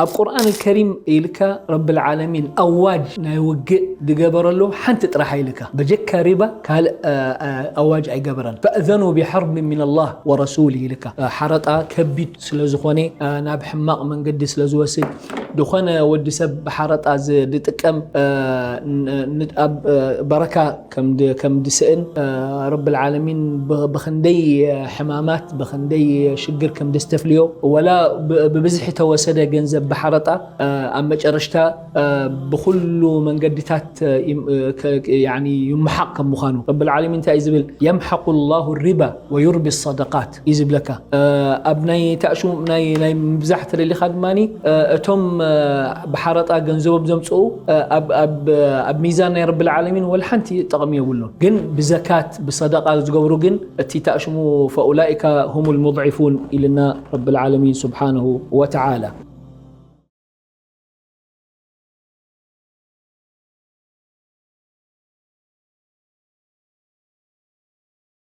ኣብ ቁርኣን ከሪም ኢልካ ረብል ዓለሚን ኣዋጅ ናይ ውግእ ዝገበረሉ ሓንቲ ጥራሕ ኢልካ፣ በጀካ ሪባ ካልእ ኣዋጅ ኣይገበረን። ፈእዘኑ ቢሐርብ ሚን ኣላህ ወረሱል ኢልካ። ሓረጣ ከቢድ ስለ ዝኾነ፣ ናብ ሕማቕ መንገዲ ስለ ዝወስድ፣ ዝኾነ ወዲ ሰብ ብሓረጣ ዝጥቀም ኣብ በረካ ከም ድስእን፣ ረብል ዓለሚን ብኽንደይ ሕማማት፣ ብኽንደይ ሽግር ከም ደስተፍልዮ፣ ወላ ብብዝሒ ተወሰደ ገንዘብ ብሓረጣ ኣብ መጨረሽታ ብኩሉ መንገድታት ይመሓቕ ከም ምዃኑ። ረብል ዓለሚን እንታይ እዩ ዝብል? የምሐቁ ላሁ ሪባ ወዩርቢ ሰደቃት እዩ ዝብለካ። ኣብ ናይ ታእሹ ናይ ምብዛሕ ተደሊኻ ድማ፣ እቶም ብሓረጣ ገንዘቦም ዘምፅኡ ኣብ ሚዛን ናይ ረብል ዓለሚን ወላ ሓንቲ ጠቕሚ የብሉን። ግን ብዘካት ብሰደቃ ዝገብሩ ግን እቲ ታእሽሙ ፈኡላኢካ ሁሙል ሙድዒፉን ኢልና ረብል ዓለሚን ስብሓነሁ ወተዓላ።